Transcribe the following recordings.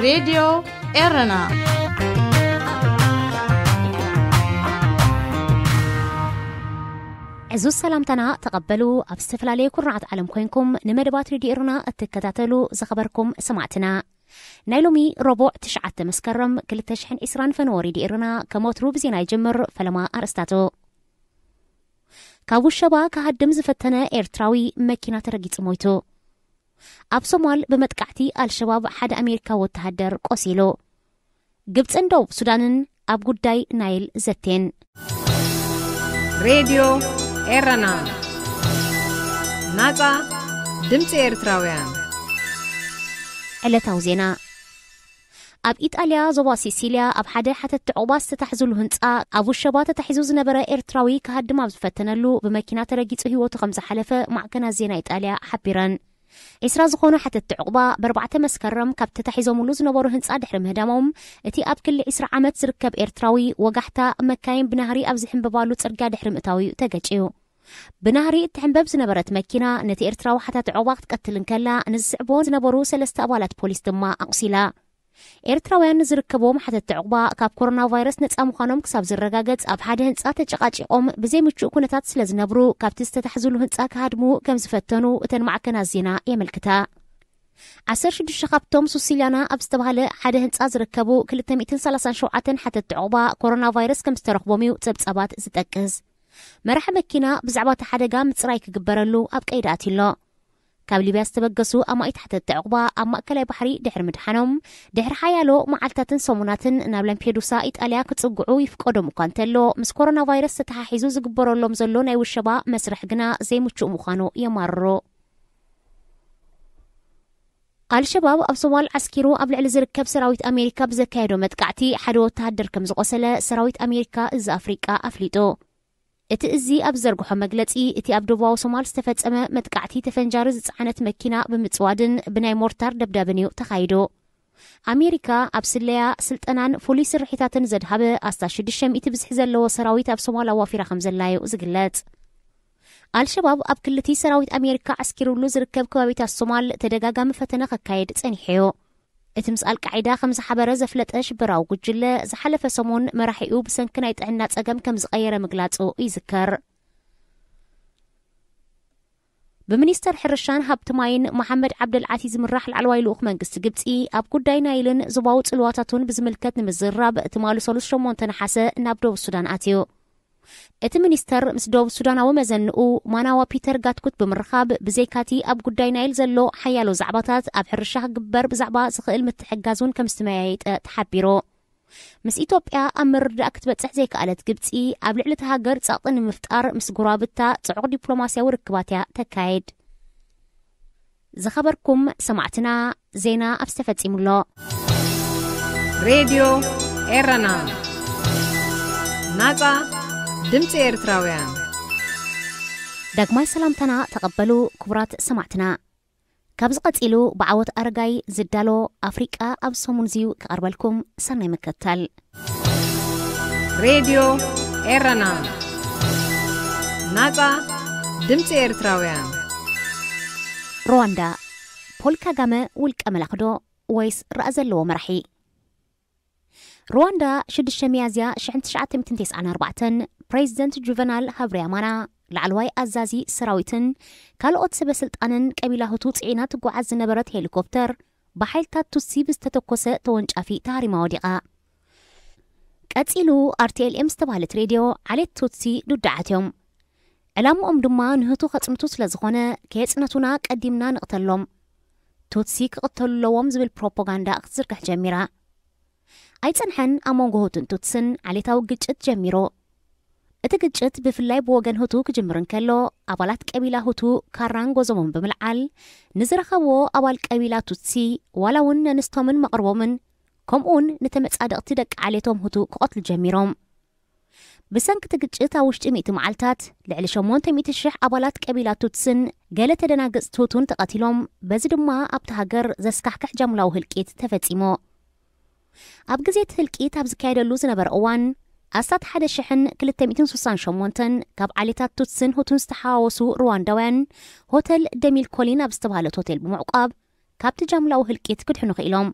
ሬድዮ ኤረና። ዕዙዝ ሰላምታና ተቐበሉ። ኣብ ዝተፈላለየ ኩርናዓት ዓለም ኮይንኩም ንመደባት ሬድዮ ኤረና እትከታተሉ ዝኸበርኩም ሰማዕትና፣ ናይ ሎሚ ረቡዕ ትሽዓተ መስከረም ክልተ ሽሕን ዕስራን ፈነወ ሬድዮ ኤረና ከም ወትሩ ብዜና ይጅምር። ፈለማ ኣርእስታቱ። ካብ ውሸባ ክሃድም ዝፈተነ ኤርትራዊ መኪና ተረጊጹ ሞይቱ። ኣብ ሶማል ብመጥቃዕቲ ኣልሸባብ ሓደ ኣሜሪካ ወተሃደር ቆሲሉ። ግብጽን ደቡብ ሱዳንን ኣብ ጉዳይ ናይል ዘቴን። ሬድዮ ኤረና፣ ናጻ ድምጺ ኤርትራውያን። ዕለታዊ ዜና። ኣብ ኢጣልያ ዞባ ሲሲልያ ኣብ ሓደ ሓተት ዕቑባ ዝተታሕዝሉ ህንጻ ኣብ ውሸባ ተታሒዙ ዝነበረ ኤርትራዊ ክሃድም ኣብ ዝፈተነሉ ብመኪና ተረጊጹ ህይወቱ ከም ዝሓለፈ ማዕከናት ዜና ኢጣልያ ሓቢረን። ዕስራ ዝኾኑ ሓተት ዕቑባ በርባዕተ መስከረም ካብ ተታሒዞምሉ ዝነበሩ ህንጻ ድሕሪ ምህዳሞም፣ እቲ ኣብ ክሊ ዕስራ ዓመት ዝርከብ ኤርትራዊ ወጋሕታ መካይን ብናህሪ ኣብ ዝሕንበባሉ ጽርግያ ድሕሪ ምእታው እዩ ተገጭዩ። ብናህሪ እትሕንበብ ዝነበረት መኪና ነቲ ኤርትራዊ ሓታቲ ዕቑባ ክትቀትል እንከላ፣ ንዝስዕቦ ዝነበሩ ሰለስተ ኣባላት ፖሊስ ድማ ኣቑሲላ። ኤርትራውያን ዝርከብዎም ሓተቲ ዕቑባ ካብ ኮሮና ቫይረስ ነጻ ምዃኖም ክሳብ ዝረጋገጽ ኣብ ሓደ ህንጻ ተጨቓጪቖም ብዘይ ምቹእ ኩነታት ስለ ዝነብሩ፣ ካብቲ ዝተታሕዝሉ ህንጻ ክሃድሙ ከም ዝፈተኑ እተን ማዕከናት ዜና የመልክታ። ዓሰርተ ሽዱሽተ ካብቶም ሱሲልያና ኣብ ዝተባህለ ሓደ ህንጻ ዝርከቡ ክልተ ሚእትን ሰላሳን ሸውዓተን ሓተቲ ዕቑባ ኮሮና ቫይረስ ከም ዝተረኽቦም እዩ ጸብጻባት ዝጠቅስ። መራሒ መኪና ብዛዕባ እቲ ሓደጋ ምጽራይ ክግበረሉ ኣብ ቀይዲ ኣትዩ ኣሎ። ካብ ሊብያ ዝተበገሱ ኣማኢት ሓተቲ ዕቑባ ኣብ ማእከላይ ባሕሪ ድሕሪ ምድሓኖም፣ ድሕሪ ሓያሎ መዓልታትን ሰሙናትን ናብ ላምፔዱሳ ኢጣልያ ክጽግዑ ይፍቀዶም እኳ እንተሎ፣ ምስ ኮሮና ቫይረስ ተተሓሒዙ ዝግበረሎም ዘሎ ናይ ውሸባ መስርሕ ግና ዘይምቹእ ምዃኑ የማርሩ። ኣልሸባብ ኣብ ሶማል ዓስኪሩ ኣብ ልዕሊ ዝርከብ ሰራዊት ኣሜሪካ ብዘካየዶ መጥቃዕቲ ሓደ ወተሃደር ከም ዝቖሰለ ሰራዊት ኣሜሪካ እዚ ኣፍሪቃ ኣፍሊጡ። እቲ እዚ ኣብ ዝዘርግሖ መግለጺ፣ እቲ ኣብ ደቡባዊ ሶማል ዝተፈጸመ መጥቃዕቲ ተፈንጃሪ ዝጸዓነት መኪና ብምጽዋድን ብናይ ሞርታር ደብዳብን እዩ ተኻይዱ። ኣሜሪካ ኣብ ስለያ፣ ስልጠናን ፍሉይ ስርሒታትን ዘድሃበ ኣስታት ሽዱሽተ ሚእቲ ብዝሒ ዘለዎ ሰራዊት ኣብ ሶማል ኣዋፊራ ከም ዘላ እዩ ዝግለጽ። ኣልሸባብ ኣብ ክልቲ ሰራዊት ኣሜሪካ ዓስኪሩሉ ዝርከብ ከባቢታት ሶማል ተደጋጋሚ ፈተነ ከካየድ ጸኒሑ እዩ። እቲ ምስ ኣልቃዒዳ ከም ዝሓበረ ዘፍለጠ ሽበራዊ ጉጅለ፣ ዝሓለፈ ሰሙን መራሒኡ ብሰንኪ ናይ ጥዕና ጸገም ከም ዝቐየረ ምግላጹ ይዝከር። ብሚኒስተር ሕርሻን ሃብቲ ማይን መሓመድ ዓብደልዓቲ ዝምራሕ ላዕለዋይ ልኡኽ መንግስቲ ግብጺ፣ ኣብ ጉዳይ ናይልን ዞባዊ ጽልዋታቱን ብዝምልከት ንምዝርራብ ትማሊ ሰሉስ ሸሞንተ ነሓሰ ናብ ደቡብ ሱዳን ኣትዩ። እቲ ሚኒስተር ምስ ደቡብ ሱዳናዊ መዘንኡ ማናዋ ፒተር ጋትኩት ብምርኻብ፣ ብዘይካቲ ኣብ ጉዳይ ናይል ዘሎ ሓያሎ ዛዕባታት፣ ኣብ ሕርሻ ክግበር ብዛዕባ ዝኽእል ምትሕግጋዝ እውን ከም ዝተመያየጠ ተሓቢሩ። ምስ ኢትዮጵያ ኣብ ምርድዳእ ክትበጽሕ ዘይከኣለት ግብጺ፣ ኣብ ልዕሊ እታ ሃገር ጸቕጢ ንምፍጣር ምስ ጎረባብታ ጽዑቕ ዲፕሎማስያዊ ርክባት እያ ተካይድ። ዝኸበርኩም ሰማዕትና፣ ዜና ኣብዚ ተፈጺሙ ኣሎ። ሬድዮ ኤረና፣ ናጻ ድምጺ ኤርትራውያን። ዳግማይ ሰላምታና ተቐበሉ ክቡራት ሰማዕትና። ካብዚ ቀጺሉ ብዓወት ኣረጋይ ዝዳሎ ኣፍሪቃ ኣብ ሰሙን ዝዩ ክቐርበልኩም። ሰናይ ምክትታል። ሬድዮ ኤረና፣ ናጻ ድምጺ ኤርትራውያን። ሩዋንዳ፣ ፖል ካጋመ ውልቀ መላኺ ዶ ወይስ ራእ ዘለዎ መራሒ? ሩዋንዳ፣ ሽዱሽተ ሚያዝያ ሽሕን ትሽዓተ ሚእትን ተስዓን ኣርባዕተን፣ ፕሬዚደንት ጁቨናል ሃብርያማና፣ ላዕለዋይ ኣዛዚ ሰራዊትን ካልኦት ሰበ ስልጣንን ቀቢላ ሁቱ ጽዒና ትጓዓዝ ዝነበረት ሄሊኮፕተር ብሓይልታት ቱትሲ ብዝተተኮሰ ተወንጫፊ ተሃሪማ ወዲቓ። ቀጺሉ ኣር ቲ ኤል ኤም ዝተባህለት ሬድዮ፣ ዓሌት ቱትሲ ዱዳዓት እዮም። ዕላምኦም ድማ ንህቱ ከጽንቱ ስለ ዝኾነ፣ ከየጽነቱና ቀዲምና ንቕተሎም፣ ቱትሲ ክቕተሉ ኣለዎም ዝብል ፕሮፓጋንዳ ክትዝርግሕ ጀሚራ። ኣይጸንሐን፣ ኣብ መንጎ ሁቱን ቱትስን ዓሌታዊ ግጭት ጀሚሩ። እቲ ግጭት ብፍላይ ብወገን ሁቱ ክጅምር እንከሎ፣ ኣባላት ቀቢላ ሁቱ ካራን ጎዞሞን ብምልዓል፣ ንዝረኸብዎ ኣባል ቀቢላ ቱትሲ፣ ዋላ እውን ነንስቶምን መቕርቦምን፣ ከምኡውን ንተመጻደቕቲ ደቂ ዓሌቶም ሁቱ ክቐትሉ ጀሚሮም። ብሰንኪ እቲ ግጭት ኣብ ውሽጢ ሚእቲ መዓልታት፣ ልዕሊ ሸሞንተ ሚእቲ ሽሕ ኣባላት ቀቢላ ቱትስን ገለ ተደናገጽቲ ሁቱን ተቐቲሎም፣ በዚ ድማ ኣብቲ ሃገር ዘስካሕክሕ ጃምላዊ ህልቂት ተፈጺሙ። ኣብ ግዜ እቲ ህልቂት ኣብ ዝካየደሉ ዝነበረ እዋን፣ ኣስታት ሓደ ሽሕን ክልተ ሚእትን ስሳን ሸሞንተን ካብ ዓሌታት ቱትስን ሁቱን ዝተሓዋወሱ ሩዋንዳውያን፣ ሆተል ደሚል ኮሊን ኣብ ዝተባህለት ሆቴል ብምዕቋብ፣ ካብቲ ጃምላዊ ህልቂት ክድሕኑ ክኢሎም።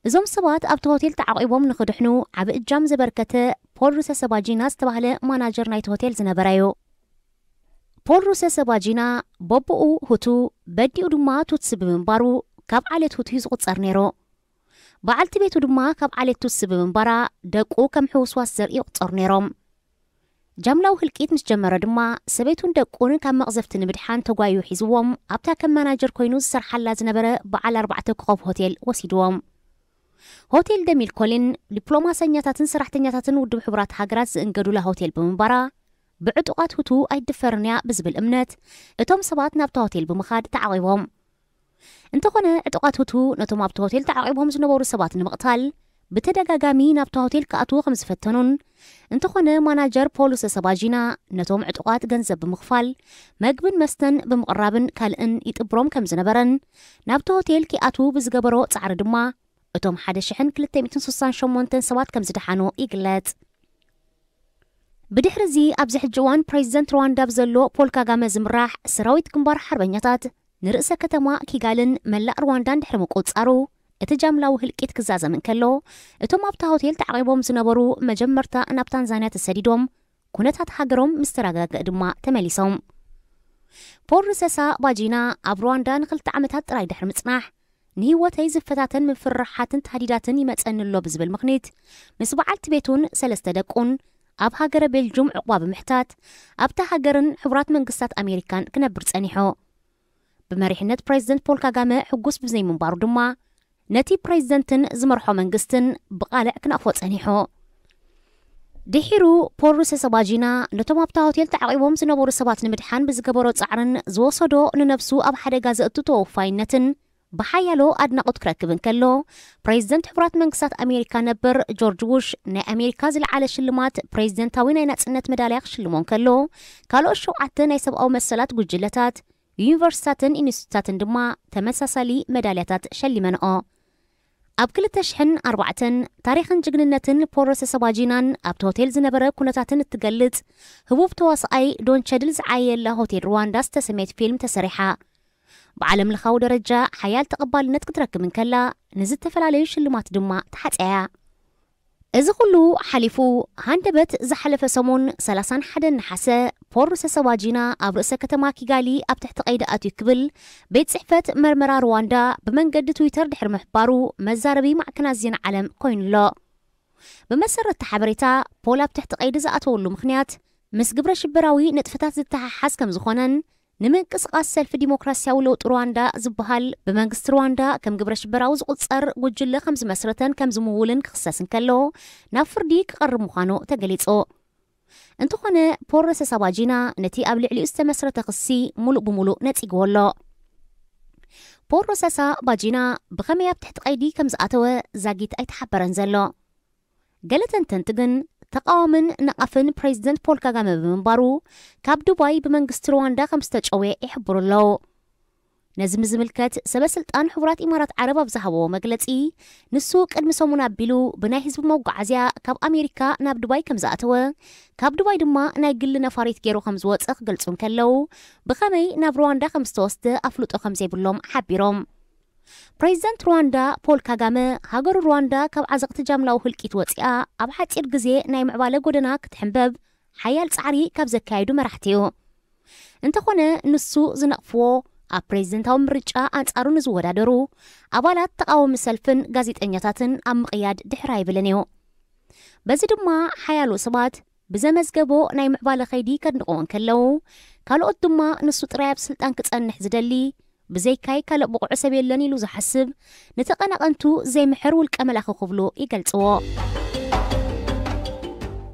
እዞም ሰባት ኣብቲ ሆቴል ተዓቒቦም ንኽድሕኑ ዓቢ እጃም ዘበርከተ ፖል ሩሰሰባጂና ዝተባህለ ማናጀር ናይቲ ሆቴል ዝነበረ እዩ። ፖል ሩሰሰባጂና በብኡ ሁቱ፣ በዲኡ ድማ ቱትሲ ብምንባሩ ካብ ዓሌት ሁቱ እዩ ዝቑጸር ነይሩ። በዓልቲ ቤቱ ድማ ካብ ዓሌት ቱትሲ ብምንባራ ደቁ ከም ሕውስዋስ ዘርኢ ይቑጸሩ ነይሮም። ጃምላዊ ህልቂት ምስ ጀመረ ድማ ሰበይቱን ደቁን ካብ መቕዘፍቲ ንምድሓን ተጓዩ ሒዝዎም ኣብታ ከም ማናጀር ኮይኑ ዝሰርሓላ ዝነበረ በዓል ኣርባዕተ ኮኸብ ሆቴል ወሲድዎም። ሆቴል ደሚል ኮሊን ዲፕሎማሰኛታትን ሰራሕተኛታትን ውድብ ሕቡራት ሃገራት ዝእንገዱላ ሆቴል ብምንባራ ብዕጡቓት ሁቱ ኣይትድፈርን እያ ብዝብል እምነት እቶም ሰባት ናብታ ሆቴል ብምኻድ ተዓቒቦም። እንተኾነ ዕጡቓት ሁቱ ነቶም ኣብቲ ሆቴል ተዓቒቦም ዝነበሩ ሰባት ንምቕታል ብተደጋጋሚ ናብቲ ሆቴል ክኣትዉ ከም ዝፈተኑን እንተኾነ ማናጀር ፖል ሩሰሰባጂና ነቶም ዕጡቓት ገንዘብ ብምኽፋል መግብን መስተን ብምቕራብን ካልእን ይጥብሮም ከም ዝነበረን ናብቲ ሆቴል ክኣትዉ ብዝገበሮ ጻዕሪ ድማ እቶም ሓደ ሽሕን ክልተ ሚእትን ስሳን ሸሞንተን ሰባት ከም ዝደሓኑ ይግለጽ። ብድሕሪ እዚ ኣብዚ ሕጂ እዋን ፕሬዚደንት ሩዋንዳ ብዘሎ ፖል ካጋመ ዝምራሕ ሰራዊት ግንባር ሓርበኛታት ንርእሰ ከተማ ኪጋልን መላእ ሩዋንዳን ድሕሪ ምቁጽጻሩ እቲ ጃምላዊ ህልቂት ክዛዘም እንከሎ እቶም ኣብታ ሆቴል ተዓቒቦም ዝነበሩ መጀመርታ ናብ ታንዛንያ ተሰዲዶም ኩነታት ሃገሮም ምስ ተረጋግአ ድማ ተመሊሶም። ፖል ሩሰሰባጂና ኣብ ሩዋንዳ ንክልተ ዓመታት ጥራይ ድሕሪ ምጽናሕ ንህይወተይ ዝፈታተን ምፍርራሓትን ታህዲዳትን ይመጸኒ ኣሎ ብዝብል ምኽኒት ምስ በዓልቲ ቤቱን ሰለስተ ደቁን ኣብ ሃገረ ቤልጁም ዕቑባ ብምሕታት ኣብታ ሃገርን ሕቡራት መንግስታት ኣሜሪካን ክነብር ጸኒሑ። ብመሪሕነት ፕሬዚደንት ፖል ካጋመ ሕጉስ ብዘይምንባሩ ድማ ነቲ ፕሬዚደንትን ዝመርሖ መንግስትን ብቓልዕ ክነቕፎ ጸኒሑ። ድሒሩ ፖል ሩሰሰባጂና ነቶም ኣብታ ሆቴል ተዓቒቦም ዝነበሩ ሰባት ንምድሓን ብዝገበሮ ጻዕርን ዝወሰዶ ንነብሱ ኣብ ሓደጋ ዘእቱ ተወፋይነትን ብሓያሎ ኣድናቖት ክረክብ እንከሎ ፕሬዚደንት ሕቡራት መንግስታት ኣሜሪካ ነበር ጆርጅ ቡሽ ናይ ኣሜሪካ ዝለዓለ ሽልማት ፕሬዚደንታዊ ናይ ናጽነት መዳልያ ክሽልሞ እንከሎ ካልኦት ሸውዓተ ናይ ሰብኣዊ መሰላት ጉጅለታት ዩኒቨርሲታትን ኢንስቲቱታትን ድማ ተመሳሳሊ መዳልያታት ሸሊመንኦ። ኣብ ክልተ ሽሕን ኣርባዕተን ታሪኽን ጅግንነትን ፖል ሩሰሰባጂናን ኣብቲ ሆቴል ዝነበረ ኩነታትን እትገልጽ ህቡብ ተዋስኣይ ዶን ቸድል ዝዓየየላ ሆቴል ሩዋንዳ ዝተሰመየት ፊልም ተሰሪሓ። ብዓለም ለኻዊ ደረጃ ሓያል ተቐባልነት ክትረክብ እንከላ ንዝተፈላለዩ ሽልማት ድማ ተሓጽያ። እዚ ኩሉ ሓሊፉ ሃንደበት ዝሓለፈ ሰሙን ሰላሳን ሓደን ነሓሰ ፖል ሩሰሰባጂና ኣብ ርእሰ ከተማ ኪጋሊ ኣብ ትሕቲ ቀይዲ ኣትዩ ክብል ቤት ጽሕፈት መርመራ ሩዋንዳ ብመንገዲ ትዊተር ድሕሪ ምሕባሩ መዛረቢ ማዕከናት ዜና ዓለም ኮይኑሎ። ብመሰረት እቲ ሓበሬታ ፖል ኣብ ትሕቲ ቀይዲ ዝኣተወሉ ምኽንያት ምስ ግብረ ሽበራዊ ንጥፈታት ዝተሓሓዝ ከም ዝኾነን ንምንቅስቓስ ሰልፊ ዲሞክራሲያዊ ለውጢ ሩዋንዳ ዝበሃል ብመንግስቲ ሩዋንዳ ከም ግብረ ሽበራዊ ዝቑጸር ጉጅለ ከም ዝመስረተን ከም ዝምውልን ክኽሰስ እንከሎ ናብ ፍርዲ ክቐርብ ምዃኑ ተገሊጹ። እንተኾነ ፖል ሩሰሰባጂና ነቲ ኣብ ልዕሊኡ ዝተመስረተ ክሲ ሙሉእ ብሙሉእ ነጺግዎ ኣሎ። ፖል ሩሰሰባጂና ብኸመይ ኣብ ትሕቲ ቀይዲ ከም ዝኣተወ ዛጊት ኣይተሓበረን ዘሎ። ገለ ተንተንቲ ግን ተቃዋምን ነቓፍን ፕሬዚደንት ፖል ካጋመ ብምንባሩ ካብ ዱባይ ብመንግስቲ ሩዋንዳ ከም ዝተጨወየ ይሕብሩ ኣለዉ። ነዚ ምዝምልከት ሰበ ስልጣን ሕቡራት ኢማራት ዓረብ ኣብ ዝሃበዎ መግለጺ ንሱ ቅድሚ ሰሙን ኣቢሉ ብናይ ህዝቢ መጓዓዝያ ካብ ኣሜሪካ ናብ ዱባይ ከም ዝኣተወ ካብ ዱባይ ድማ ናይ ግሊ ነፋሪት ገይሩ ከም ዝወጸ ክገልጹ እንከለዉ ብኸመይ ናብ ሩዋንዳ ከም ዝተወስደ ኣፍልጦ ከም ዘይብሎም ሓቢሮም። ፕሬዚደንት ሩዋንዳ ፖል ካጋመ ሃገሩ ሩዋንዳ ካብ ዓዘቕቲ ጃምላዊ ህልቂት ወፂኣ ኣብ ሓፂር ግዜ ናይ ምዕባለ ጎደና ክትሕንበብ ሓያል ፃዕሪ ካብ ዘካየዱ መራሕቲ እዩ። እንተኾነ ንሱ ዝነቕፍዎ ኣብ ፕሬዚደንታዊ ምርጫ ኣንፃሩ ንዝወዳደሩ ኣባላት ተቓወሚ ሰልፍን ጋዜጠኛታትን ኣብ ምቕያድ ድሕር ኣይብልን እዩ። በዚ ድማ ሓያሎ ሰባት ብዘመዝገቦ ናይ ምዕባለ ኸይዲ ከድንቕዎ እንከለዉ ካልኦት ድማ ንሱ ጥራይ ኣብ ስልጣን ክጸንሕ ዝደሊ ብዘይካይ ካልእ ብቑዕ ሰብ የለን ኢሉ ዝሓስብ ንተቐናቐንቱ ዘይምሕር ውልቀ መላኺ ክብሉ ይገልጽዎ።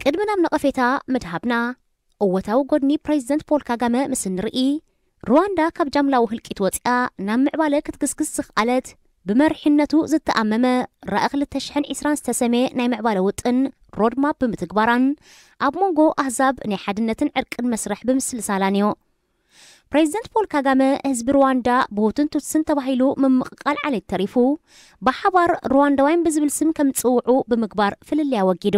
ቅድሚ ናብ ነቐፌታ ምድሃብና እወታዊ ጎድኒ ፕሬዚደንት ፖል ካጋመ ምስ እንርኢ ሩዋንዳ ካብ ጃምላዊ ህልቂት ወፂኣ ናብ ምዕባለ ክትግስግስ ዝኽኣለት ብመሪሕነቱ ዝተኣመመ ራኢ ክልተ ሽሕን ዕስራን ዝተሰመየ ናይ ምዕባለ ውጥን ሮድማፕ ብምትግባራን ኣብ መንጎ ኣህዛብ ናይ ሓድነትን ዕርቅን መስርሕ ብምስልሳላን እዩ። ፕሬዚደንት ፖል ካጋመ ህዝቢ ሩዋንዳ ብሁቱን ቱትስን ተባሂሉ ምምቕቓል ዓሌት ተሪፉ ብሓባር ሩዋንዳውያን ብዝብል ስም ከም ዝፅውዑ ብምግባር ፍልልይ ኣወጊዱ።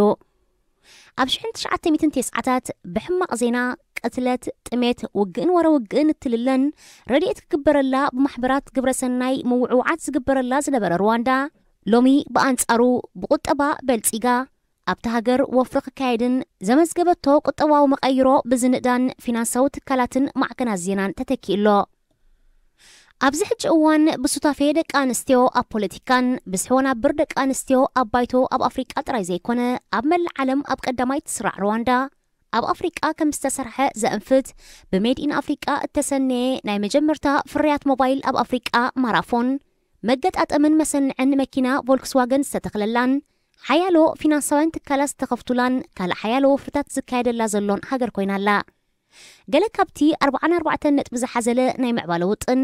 ኣብ ሽሕን ትሽዓተ ሚእትን ተስዓታት ብሕማቕ ዜና፣ ቅትለት፣ ጥሜት፣ ውግእን ወረ ውግእን እትልለን ረድኤት ክግበረላ ብማሕበራት ግብረ ሰናይ ምውዕውዓት ዝግበረላ ዝነበረ ሩዋንዳ ሎሚ ብኣንጻሩ ብቁጠባ በልጺጋ ኣብታ ሃገር ወፍሪ ክካየድን ዘመዝገበቶ ቁጠባዊ መቐይሮ ብዝንእዳን ፊናንሳዊ ትካላትን ማዕከናት ዜናን ተተኪኡ ኣሎ። ኣብዚ ሕጂ እዋን ብሱታፌ ደቂ ኣንስትዮ ኣብ ፖለቲካን ብዝሒ ወናብር ደቂ ኣንስትዮ ኣብ ባይቶ ኣብ ኣፍሪቃ ጥራይ ዘይኮነ ኣብ መላእ ዓለም ኣብ ቀዳማይ ትስራዕ ሩዋንዳ ኣብ ኣፍሪቃ ከም ዝተሰርሐ ዘእንፍት ብሜድ ኢን ኣፍሪቃ እተሰነየ ናይ መጀመርታ ፍርያት ሞባይል ኣብ ኣፍሪቃ ማራፎን መገጣጠምን መሰንዕን መኪና ቮልክስዋገን ዝተተኽለላን ሓያሎ ፊናንሳውያን ትካላት ዝተኸፍቱላን ካልእ ሓያሎ ወፍርታት ዝካየደላ ዘሎን ሃገር ኮይና ኣላ። ገለ ካብቲ ኣርባዓን ኣርባዕተን ነጥቢ ዝሓዘለ ናይ ምዕባለ ውጥን፣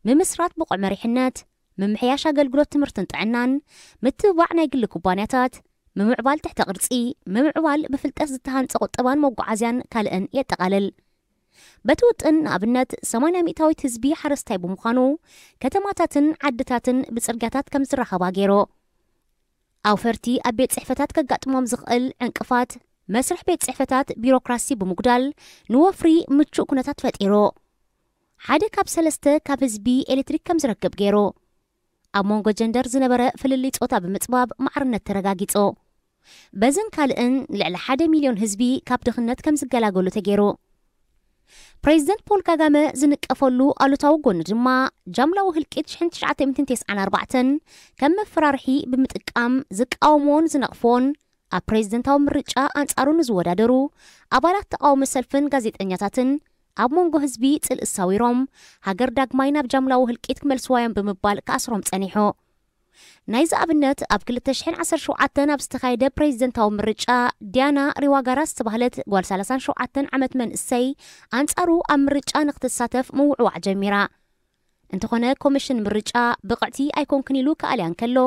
ምምስራት ብቑዕ መሪሕነት፣ ምምሕያሽ ኣገልግሎት ትምህርትን ጥዕናን፣ ምትብባዕ ናይ ግሊ ኩባንያታት፣ ምምዕባል ትሕተ ቅርጺ፣ ምምዕባል ብፍልጠት ዝተሃንጸ ቁጠባን መጓዓዝያን ካልእን የጠቓልል። በቲ ውጥን ንኣብነት ሰማንያ ሚእታዊት ህዝቢ ሓረስታይ ብምዃኑ ከተማታትን ዓድታትን ብጽርግያታት ከም ዝራኸባ ገይሩ። ኣውፈርቲ ኣብ ቤት ጽሕፈታት ከጋጥሞም ዝኽእል ዕንቅፋት መስርሕ ቤት ጽሕፈታት ቢሮክራሲ ብምጉዳል ንወፍሪ ምቹእ ኩነታት ፈጢሩ። ሓደ ካብ ሰለስተ ካብ ህዝቢ ኤሌክትሪክ ከም ዝረክብ ገይሩ። ኣብ መንጎ ጀንደር ዝነበረ ፍልልይ ጾታ ብምጽባብ ማዕርነት ተረጋጊጹ። በዝን ካልእን ልዕሊ ሓደ ሚልዮን ህዝቢ ካብ ድኽነት ከም ዝገላገሉ ተገይሩ። ፕሬዚደንት ፖል ካጋመ ዝንቀፈሉ ኣሉታዊ ጎኒ ድማ ጃምላዊ ህልቂት ሽሕን ትሽዓተ ሚእትን ተስዓን ኣርባዕተን ከም መፈራርሒ ብምጥቃም ዝቃወምዎን ዝነቕፍዎን ኣብ ፕሬዚደንታዊ ምርጫ ኣንጻሩ ንዝወዳደሩ ኣባላት ተቓውሞ ሰልፍን ጋዜጠኛታትን ኣብ መንጎ ህዝቢ ጽልኢ ሳዊሮም ሃገር ዳግማይ ናብ ጃምላዊ ህልቂት ክመልስዋዮም ብምባል ክኣስሮም ጸኒሑ። ናይዚ ኣብነት ኣብ ክልተ ሽሕን ዓሰርተ ሸውዓተን ኣብ ዝተኻየደ ፕሬዚደንታዊ ምርጫ ዲያና ሪዋጋራ ዝተባህለት ጓል ሰላሳን ሸውዓተን ዓመት መንእሰይ ኣንጻሩ ኣብ ምርጫ ንክትሳተፍ ምውዕዋዕ ጀሚራ። እንተኾነ ኮሚሽን ምርጫ ብቕዕቲ ኣይኮንክን ኢሉ ክኣልያ እንከሎ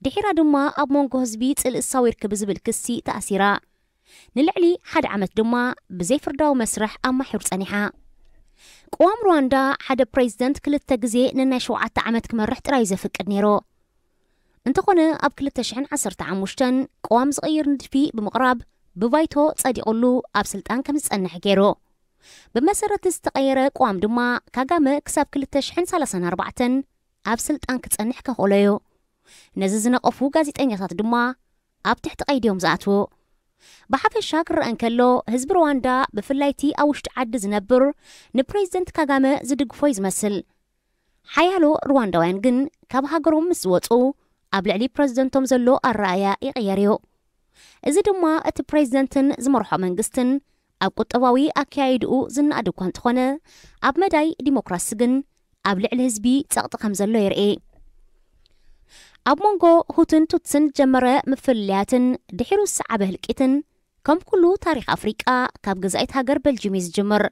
ድሒራ ድማ ኣብ መንጎ ህዝቢ ጽልኢ ሳዊርኪ ብዝብል ክሲ ተኣሲራ። ንልዕሊ ሓደ ዓመት ድማ ብዘይፍርዳዊ መስርሕ ኣማሒሩ ጸኒሓ። ቅዋም ሩዋንዳ ሓደ ፕሬዚደንት ክልተ ግዜ ንናይ ሸውዓተ ዓመት ክመርሕ ጥራይ እዩ ዘፍቅድ ነይሩ። እንተኾነ ኣብ ክልተ ሽሕን ዓሰርተ ሓሙሽተን ቅዋም ዝቕይር ንድፊ ብምቕራብ ብባይቶ ጸዲቑሉ ኣብ ስልጣን ከም ዝጸንሕ ገይሩ። ብመሰረት ዝተቐየረ ቅዋም ድማ ካጋመ ክሳብ ክልተ ሽሕን ሰላሳን ኣርባዕተን ኣብ ስልጣን ክጸንሕ ከኽእሎ እዩ። ነዚ ዝነቐፉ ጋዜጠኛታት ድማ ኣብ ትሕቲ ቀይዲ እዮም ዝኣትዉ። ብሓፈሻ ክረአ እንከሎ ህዝቢ ሩዋንዳ ብፍላይ እቲ ኣብ ውሽጢ ዓዲ ዝነብር ንፕሬዚደንት ካጋመ ዝድግፎ እዩ ዝመስል። ሓያሎ ሩዋንዳውያን ግን ካብ ሃገሮም ምስ ዝወጹ ኣብ ልዕሊ ፕሬዚደንቶም ዘሎ ኣረኣእያ ይቕየር እዩ። እዚ ድማ እቲ ፕሬዚደንትን ዝመርሖ መንግስትን ኣብ ቁጠባዊ ኣካያይድኡ ዝነኣድ እኳ እንተኾነ ኣብ መዳይ ዲሞክራሲ ግን ኣብ ልዕሊ ህዝቢ ጸቕጢ ከም ዘሎ የርኢ። ኣብ መንጎ ሁቱን ቱትስን ዝጀመረ ምፍልልያትን ድሒሩ ዝሰዓበ ህልቂትን ከም ኩሉ ታሪኽ ኣፍሪቃ ካብ ገዛኢት ሃገር በልጅም እዩ ዝጅምር።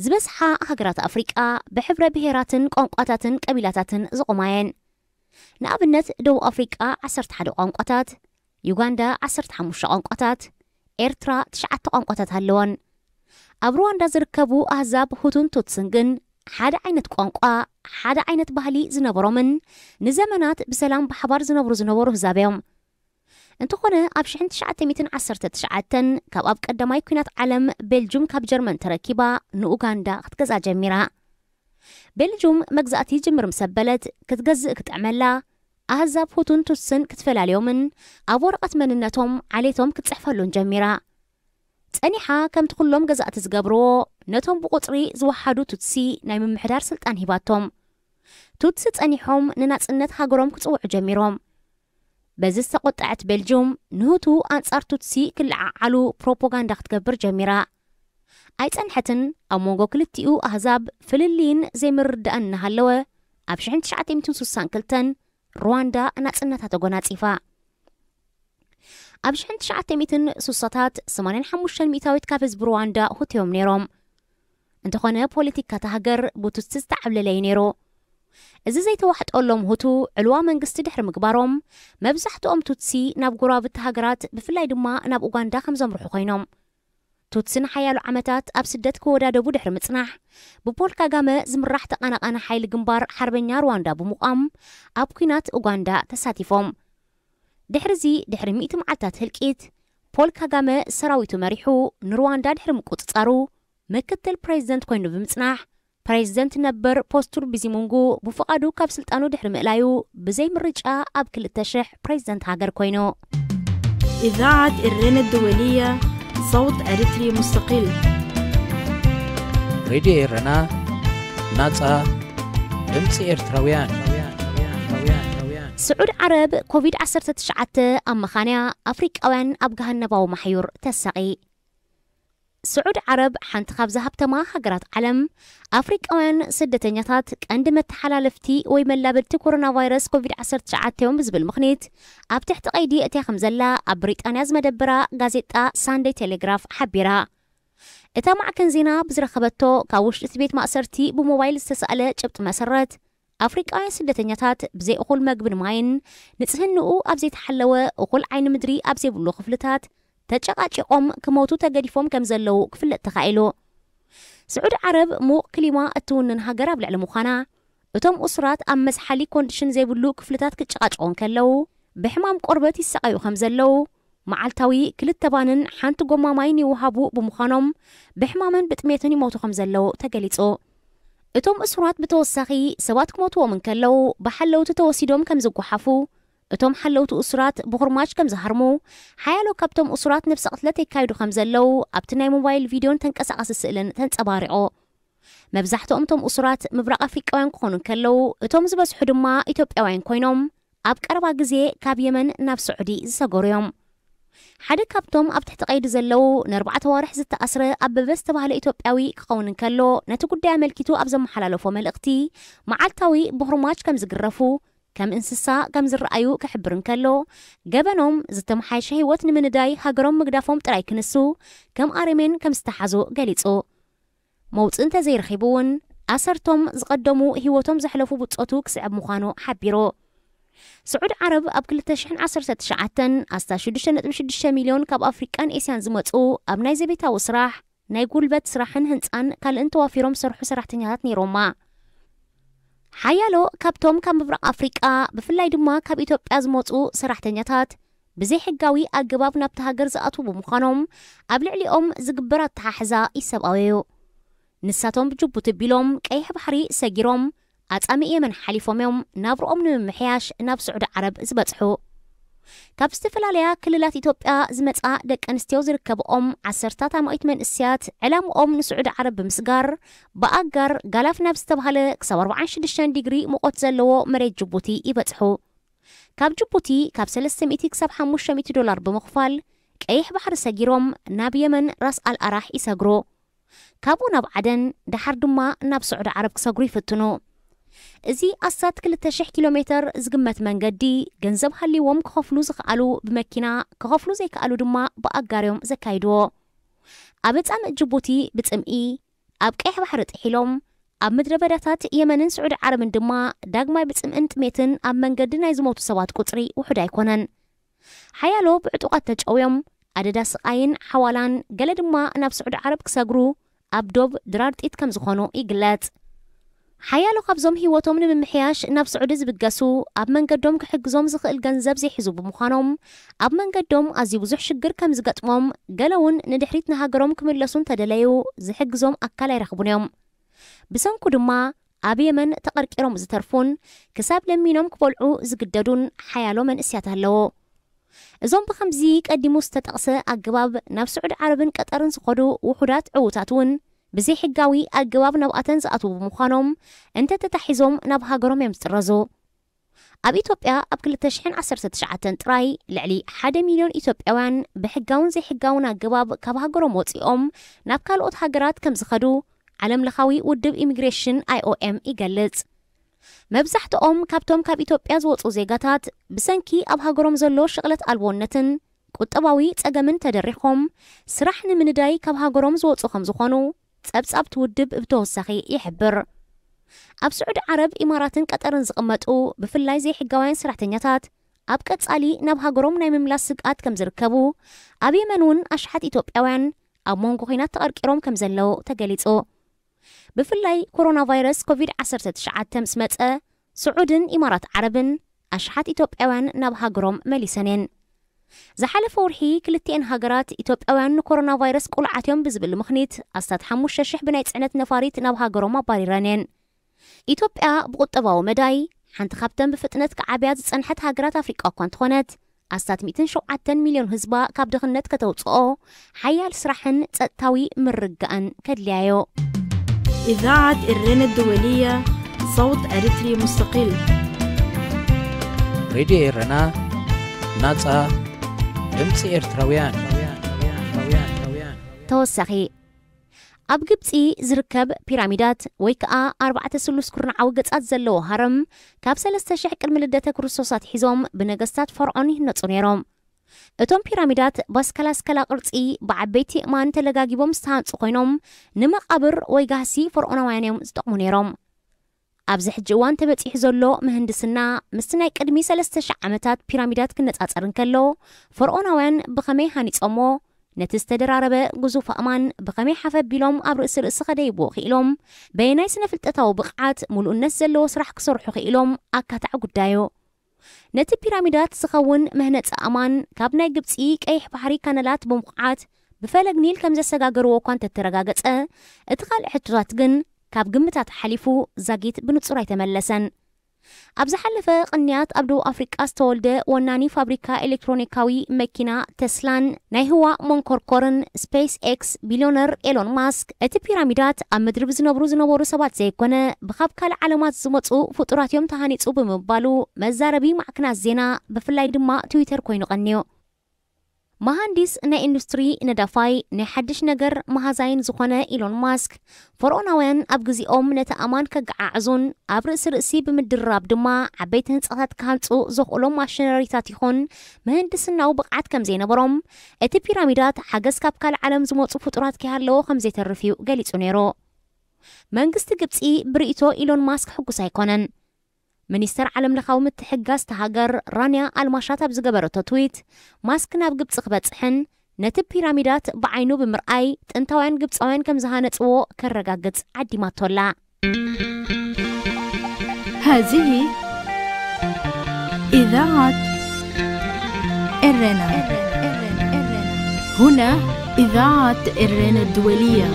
ዝበዝሓ ሃገራት ኣፍሪቃ ብሕብረ ብሄራትን ቋንቋታትን ቀቢላታትን ዝቖማ እየን። ንኣብነት ደቡብ ኣፍሪቃ ዓሰርተ ሓደ ቋንቋታት፣ ዩጋንዳ ዓሰርተ ሓሙሽተ ቋንቋታት፣ ኤርትራ ትሽዓተ ቋንቋታት ኣለወን። ኣብ ሩዋንዳ ዝርከቡ ኣህዛብ ሁቱን ቱትስን ግን ሓደ ዓይነት ቋንቋ፣ ሓደ ዓይነት ባህሊ ዝነበሮምን ንዘመናት ብሰላም ብሓባር ዝነብሩ ዝነበሩ ህዛብ እዮም። እንተኾነ ኣብ ሽሕን ትሽዓተ ሚእትን ዓሰርተ ትሽዓተን ካብ ኣብ ቀዳማይ ኲናት ዓለም ቤልጁም ካብ ጀርመን ተረኪባ ንኡጋንዳ ክትገዝኣ ጀሚራ። ቤልጁም መግዛእቲ ጅምር ምስ ኣበለት ክትገዝእ ክጥዕመላ ኣህዛብ ሁቱን ቱትስን ክትፈላልዮምን ኣብ ወረቐት መንነቶም ዓሌቶም ክትጽሕፈሉን ጀሚራ። ጸኒሓ ከምቲ ኩሎም ገዛእቲ ዝገብርዎ ነቶም ብቑጽሪ ዝወሓዱ ቱትሲ ናይ ምምሕዳር ስልጣን ሂባቶም። ቱትሲ ጸኒሖም ንናጽነት ሃገሮም ክጽውዑ ጀሚሮም። በዚ ዝተቖጠዐት ቤልጅዩም ንሁቱ ኣንጻር ቱትሲ ክለዓዓሉ ፕሮፓጋንዳ ክትገብር ጀሚራ። ኣይጸንሐትን ኣብ መንጎ ክልቲኡ ኣህዛብ ፍልልይን ዘይምርድዳእን እናሃለወ ኣብ ሽሕን ትሽዓተ ሚእትን ስሳን ክልተን ሩዋንዳ ናጽነታ ተጎናጺፋ። ኣብ ሽሕን ትሽዓተ ሚእትን ስሳታት ሰማንያን ሓሙሽተን ሚእታዊት ካብ ህዝቢ ሩዋንዳ ሁቱ እዮም ነይሮም። እንተኾነ ፖለቲካ እታ ሃገር ብቱትሲ ዝተዓብለለ እዩ ነይሩ። እዚ ዘይተዋሕጠሎም ሁቱ ዕልዋ መንግስቲ ድሕሪ ምግባሮም መብዛሕትኦም ቱትሲ ናብ ጎረባብቲ ሃገራት ብፍላይ ድማ ናብ ኡጋንዳ ከም ዘምርሑ ኮይኖም። ቱትሲ ንሓያሎ ዓመታት ኣብ ስደት ክወዳደቡ ድሕሪ ምጽናሕ ብፖል ካጋመ ዝምራሕ ተቐናቓኒ ሓይሊ ግንባር ሓርበኛ ሩዋንዳ ብምቋም ኣብ ኲናት ኡጋንዳ ተሳቲፎም። ድሕሪዚ ድሕሪ ሚእቲ መዓልታት ህልቂት ፖል ካጋመ ሰራዊቱ መሪሑ ንሩዋንዳ ድሕሪ ምቁጽጻሩ ምክትል ፕሬዚደንት ኮይኑ ብምጽናሕ ፕሬዚደንት ነበር ፖስቱር ቢዚሙንጉ ብፍቓዱ ካብ ስልጣኑ ድሕሪ ምእላዩ፣ ብዘይ ምርጫ ኣብ ክልተ ሽሕ ፕሬዚደንት ሃገር ኮይኑ። إذاعة إرينا الدولية، صوت أريتري مستقل. ሬድዮ ኤረና፣ ናጻ ድምጺ ኤርትራውያን። ስዑድ ዓረብ ኮቪድ ዓሰርተ ትሽዓተ ኣብ መኻንያ ኣፍሪቃውያን ኣብ ገሃነባዊ ማሕዩር ተሳቒ። ስዑድ ዓረብ ሓንቲ ካብ ዝሃብተማ ሃገራት ዓለም፣ ኣፍሪቃውያን ስደተኛታት ቀንዲ መተሓላለፍቲ ወይ መላበድቲ ኮሮና ቫይረስ ኮቪድ ዓሰርተ ትሽዓተ እዮም ብዝብል ምኽኒት ኣብ ትሕቲ ቀይዲ እትያ ከም ዘላ ኣብ ብሪጣንያ ዝመደበራ ጋዜጣ ሳንደይ ቴሌግራፍ ሓቢራ። እታ ማዕከን ዜና ብዝረኸበቶ ካብ ውሽጢ እቲ ቤት ማእሰርቲ ብሞባይል ዝተሳእለ ጭብጢ መሰረት፣ ኣፍሪቃውያን ስደተኛታት ብዘይ እኹል መግብን ማይን፣ ንጽህንኡ ኣብ ዘይተሓለወ፣ እኹል ዓይኒ ምድሪ ኣብ ዘይብሉ ክፍልታት ተጨቃጪቆም ክሞቱ ተገዲፎም ከም ዘለዉ ክፍለጥ ተኻኢሉ። ስዑድ ዓረብ ምዉቕ ክሊማ እትውንን ሃገር ኣብ ልዕሊ ምዃና፣ እቶም እሱራት ኣብ መዝሓሊ ኮንዲሽን ዘይብሉ ክፍልታት ክጨቃጭቑ እንከለዉ፣ ብሕማም ቆርበት ይሰቃዩ ከም ዘለዉ፣ መዓልታዊ ክልተ ባንን ሓንቲ ጎማ ማይን ይወሃቡ ብምዃኖም፣ ብሕማምን ብጥሜትን ይሞቱ ከም ዘለዉ ተገሊጹ። እቶም እሱራት ብተወሳኺ ሰባት ክሞትዎም እንከለዉ፣ ብሓለውቲ ተወሲዶም ከም ዝጓሓፉ፣ እቶም ሓለውቲ እሱራት ብኹርማጅ ከም ዝሃርሙ፣ ሓያሎ ካብቶም እሱራት ነብሰ ቅትለት የካይዱ ከም ዘለዉ ኣብቲ ናይ ሞባይል ቪድዮን ተንቀሳቃሲ ስእልን ተንጸባሪቑ። መብዛሕትኦም እቶም እሱራት ምብራቕ ኣፍሪቃውያን ክኾኑ እንከለዉ፣ እቶም ዝበዝሑ ድማ ኢትዮጵያውያን ኮይኖም፣ ኣብ ቀረባ ግዜ ካብ የመን ናብ ስዑዲ ዝሰገሩ እዮም። ሓደ ካብቶም ኣብ ትሕቲ ቀይዲ ዘለዉ፣ ንኣርባዕተ ኣዋርሕ ዝተኣስረ ኣበበ ዝተባህለ ኢትዮጵያዊ ክኸውን እንከሎ፣ ነቲ ጉዳይ ኣመልኪቱ ኣብ ዘመሓላለፎ መልእኽቲ፣ መዓልታዊ ብኹርማጅ ከም ዝግረፉ፣ ከም እንስሳ ከም ዝረኣዩ ክሕብር እንከሎ፣ ገበኖም ዝተመሓየሸ ህይወት ንምንዳይ ሃገሮም ምግዳፎም ጥራይ ክንሱ፣ ከም ኣረሜን ከም ዝተሓዙ ገሊጹ። መውጽኢ እንተዘይረኺቡ እውን፣ ኣሰርቶም ዝቐደሙ ህይወቶም ዘሕለፉ ብጾቱ ክስዕብ ምዃኑ ሓቢሩ። ስዑድ ዓረብ ኣብ ክልተ ሽሕን ዓሰርተ ትሽዓተን ኣስታት ሽዱሽተ ነጥቢ ሽዱሽተ ሚልዮን ካብ ኣፍሪቃን ኤስያን ዝመጹ ኣብ ናይ ዘቤታዊ ስራሕ፣ ናይ ጉልበት ስራሕን ህንጻን ካልእን ተዋፊሮም ዝሰርሑ ሰራሕተኛታት ነይሮማ። ሓያሎ ካብቶም ካብ ምብራቕ ኣፍሪቃ፣ ብፍላይ ድማ ካብ ኢትዮጵያ ዝመጹ ሰራሕተኛታት፣ ብዘይሕጋዊ ኣገባብ ናብቲ ሃገር ዝኣትዉ ብምዃኖም፣ ኣብ ልዕሊኦም ዝግበር ኣተሓሕዛ ኢሰብኣዊ እዩ። ንሳቶም ብጅቡቲ ኣቢሎም ቀይሕ ባሕሪ ሰጊሮም፣ ኣጻምእ የመን ሓሊፎም እዮም ናብርኦም ንምምሕያሽ ናብ ስዑዲ ዓረብ ዝበጽሑ። ካብ ዝተፈላለያ ክልላት ኢትዮጵያ ዝመጻ ደቂ ኣንስትዮ ዝርከብኦም ዓሰርታት ኣማኢት መንእሰያት፣ ዕላምኦም ንስዑዲ ዓረብ ብምስጋር፣ ብኣጋር ጋላፍ ናብ ዝተባህለ ክሳብ ኣርባዓን ሽዱሽተን ዲግሪ ሙቐት ዘለዎ መሬት ጅቡቲ ይበጽሑ። ካብ ጅቡቲ ካብ ሰለስተ ሚእቲ ክሳብ ሓሙሽተ ሚእቲ ዶላር ብምኽፋል፣ ቀይሕ ባሕሪ ሰጊሮም ናብ የመን ራስ ኣል ኣራሕ ይሰግሩ። ካብኡ ናብ ዓደን፣ ደሓር ድማ ናብ ስዑዲ ዓረብ ክሰግሩ ይፍትኑ። እዚ ኣስታት ክልተ ሽሕ ኪሎ ሜተር ዝግመት መንገዲ፣ ገንዘብ ሃልይዎም ክኸፍሉ ዝኸኣሉ ብመኪና፣ ክኸፍሉ ዘይከኣሉ ድማ ብኣጋር እዮም ዘካይድዎ። ኣብ ኣጻምእ ጅቡቲ ብጽምኢ፣ ኣብ ቀይሕ ባሕሪ ጥሒሎም፣ ኣብ ምድረ በዳታት የመንን ስዑዲ ዓረብን ድማ ዳግማይ ብጽምእን ጥሜትን ኣብ መንገዲ ናይ ዝሞቱ ሰባት ቁጽሪ ውሑድ ኣይኮነን። ሓያሎ ብዕጡቓት ተጨውዮም፣ ኣደዳ ስቓይን ሓዋላን፣ ገለ ድማ ናብ ስዑዲ ዓረብ ክሰግሩ ኣብ ዶብ ድራር ጢት ከም ዝኾኑ ይግለጽ። ሓያሎ ካብዞም ህይወቶም ንምምሕያሽ ናብ ስዑዲ ዝብገሱ፣ ኣብ መንገዶም ክሕግዞም ዝኽእል ገንዘብ ዘይሕዙ ብምዃኖም፣ ኣብ መንገዶም ኣዝዩ ብዙሕ ሽግር ከም ዝገጥሞም፣ ገለ እውን ንድሕሪት ንሃገሮም ክምለሱ እንተደለዩ ዝሕግዞም ኣካል ኣይረኽቡን እዮም። ብሰንኩ ድማ ኣብ የመን ተቐርቂሮም ዝተርፉን ክሳብ ለሚኖም ክበልዑ ዝግደዱን ሓያሎ መንእስያት ኣለዉ። እዞም ብኸምዚ ቀዲሙ ዝተጠቕሰ ኣገባብ ናብ ስዑዲ ዓረብን ቀጠርን ዝኸዱ ውሑዳት ዕዉታት እውን ብዘይሕጋዊ ኣገባብ ናብኣተን ዝኣትዉ ብምዃኖም እንተተታሒዞም ናብ ሃገሮም እዮም ዝጥረዙ። ኣብ ኢትዮጵያ ኣብ ክልተ ሽሕን ዓሰርተ ትሽዓተን ጥራይ ልዕሊ ሓደ ሚልዮን ኢትዮጵያውያን ብሕጋውን ዘይሕጋውን ኣገባብ ካብ ሃገሮም ወጺኦም ናብ ካልኦት ሃገራት ከም ዝኸዱ ዓለምለኻዊ ውድብ ኢሚግሬሽን ኣይ ኦ ኤም ይገልጽ። መብዛሕትኦም ካብቶም ካብ ኢትዮጵያ ዝወጹ ዜጋታት ብሰንኪ ኣብ ሃገሮም ዘሎ ሽቕለት ኣልቦነትን ቁጠባዊ ጸገምን ተደሪኾም ስራሕ ንምንዳይ ካብ ሃገሮም ዝወጹ ከም ዝኾኑ ጸብጻብ እቲ ውድብ ብተወሳኺ ይሕብር። ኣብ ስዑዲ ዓረብ፣ ኢማራትን ቀጠርን ዝቕመጡ ብፍላይ ዘይሕጋውያን ሰራሕተኛታት ኣብ ቀጻሊ ናብ ሃገሮም ናይ ምምላስ ስግኣት ከም ዝርከቡ፣ ኣብ የመን እውን ኣሽሓት ኢትዮጵያውያን ኣብ መንጎ ኲናት ተቐርቂሮም ከም ዘለዉ ተገሊጹ። ብፍላይ ኮሮና ቫይረስ ኮቪድ ዓሰርተ ትሽዓተ ምስ መጸ፣ ስዑድን ኢማራት ዓረብን ኣሽሓት ኢትዮጵያውያን ናብ ሃገሮም መሊሰን እየን። ዝሓለፈ ወርሒ ክልቲኤን ሃገራት ኢትዮጵያውያን ንኮሮና ቫይረስ ቁልዓት እዮም ብዝብል ምኽኒት ኣስታት ሓሙሽተ ሽሕ ብናይ ጽዕነት ነፋሪት ናብ ሃገሮም ኣባሪረን እየን። ኢትዮጵያ ብቁጠባዊ መዳይ ሓንቲ ካብተን ብፍጥነት ክዓብያ ዝጸንሐት ሃገራት ኣፍሪቃ እኳ እንተኾነት፣ ኣስታት ሚእትን ሸውዓተን ሚልዮን ህዝባ ካብ ድኽነት ከተውጽኦ ሓያል ስራሕን ጸጥታዊ ምርግጋእን ከድልያዮ። إذاعة إرينا الدولية، صوت أريتري مستقل. ሬድዮ ኤረና፣ ናጻ ድምጺ ኤርትራውያን። ተወሳኺ፣ ኣብ ግብጺ ዝርከብ ፒራሚዳት ወይ ከኣ ኣርባዕተ ስሉስ ኩርናዓዊ ገጻት ዘለዎ ሃረም ካብ ሰለስተ ሽሕ ቅድሚ ልደተ ክርስቶስ ኣትሒዞም ብነገስታት ፈርዖን ይህነጹ ነይሮም። እቶም ፒራሚዳት ባስካላስካላ ቅርጺ ብዓበይቲ እማን ተለጋጊቦም ዝተሃንጹ ኮይኖም፣ ንመቓብር ወይ ጋህሲ ፈርዖናውያን እዮም ዝጠቕሙ ነይሮም። ኣብዚ ሕጂ እዋን ተበጺሑ ዘሎ ምህንድስና ምስቲ ናይ ቅድሚ ሰለስተ ሽሕ ዓመታት ፒራሚዳት ክነጻጸር እንከሎ፣ ፈርዖናውያን ብኸመይ ሃኒጾሞ፣ ነቲ ዝተደራረበ ግዙፍ ኣእማን ብኸመይ ሓፍ ኣቢሎም ኣብ ርእሲ ርእሲ ከደይብዎ ክኢሎም፣ በየናይ ስነ ፍልጠታዊ ብቕዓት ምሉእነት ዘለዎ ስራሕ ክሰርሑ ክኢሎም ኣካታዒ ጉዳዩ። ነቲ ፒራሚዳት ዝኸውን መህነጺ ኣእማን ካብ ናይ ግብጺ ቀይሕ ባሕሪ ካነላት ብምኹዓት ብፈለግ ኒል ከም ዘሰጋገርዎ እኳ እንተተረጋገጸ፣ እቲ ካልእ ሕቶታት ግን ካብ ግምታት ሓሊፉ ዛጊት ብንጹር ኣይተመለሰን። ኣብ ዝሓለፈ ቅንያት ኣብ ደቡብ ኣፍሪቃ ዝተወልደ ወናኒ ፋብሪካ ኤሌክትሮኒካዊ መኪና ቴስላን ናይ ህዋ መንኮርኮርን ስፔስ ኤክስ ቢልዮነር ኤሎን ማስክ፣ እቲ ፒራሚዳት ኣብ ምድሪ ብዝነብሩ ዝነበሩ ሰባት ዘይኮነ፣ ብኻብ ካልእ ዓለማት ዝመጹ ፍጡራት እዮም ተሃኒጹ ብምባሉ መዛረቢ ማዕከናት ዜና፣ ብፍላይ ድማ ትዊተር ኮይኑ ቀንዩ። መሃንዲስ ናይ ኢንዱስትሪ ነዳፋይ ናይ ሓድሽ ነገር መሃዛይን ዝኾነ ኢሎን ማስክ፣ ፈርዖናውያን ኣብ ግዜኦም ነቲ ኣማን ከገዓዕዙን ኣብ ርእሲ ርእሲ ብምድርራብ ድማ ዓበይቲ ህንጻታት ክሃንጹ ዘኽእሎም ማሽነሪታት ይኹን ምህንድስናዊ ብቕዓት ከም ዘይነበሮም፣ እቲ ፒራሚዳት ሓገዝ ካብ ካልእ ዓለም ዝመጹ ፍጡራት ከይሃለዎ ከም ዘይተርፍ እዩ ገሊጹ ነይሩ። መንግስቲ ግብጺ ብርእይቶ ኢሎን ማስክ ሕጉስ ኣይኮነን። ሚኒስተር ዓለም ለኻዊ ምትሕግጋዝ እታ ሃገር ራንያ ኣልማሻት ኣብ ዝገበረቶ ትዊት፣ ማስክ ናብ ግብጺ ክበጽሕን ነቲ ፒራሚዳት ብዓይኑ ብምርኣይ ጥንታውያን ግብጻውያን ከም ዝሃነጽዎ ከረጋግጽ ዓዲማቶ ኣላ። هذه إذاعة إرنا. هنا إذاعة إرنا الدولية.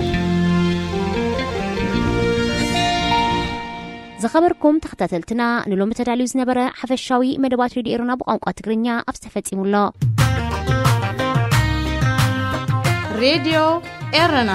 ዝኸበርኩም ተኸታተልትና፣ ንሎሚ ተዳልዩ ዝነበረ ሓፈሻዊ መደባት ሬድዮ ኤረና ብቋንቋ ትግርኛ ኣብዚ ተፈጺሙ ኣሎ። ሬድዮ ኤረና።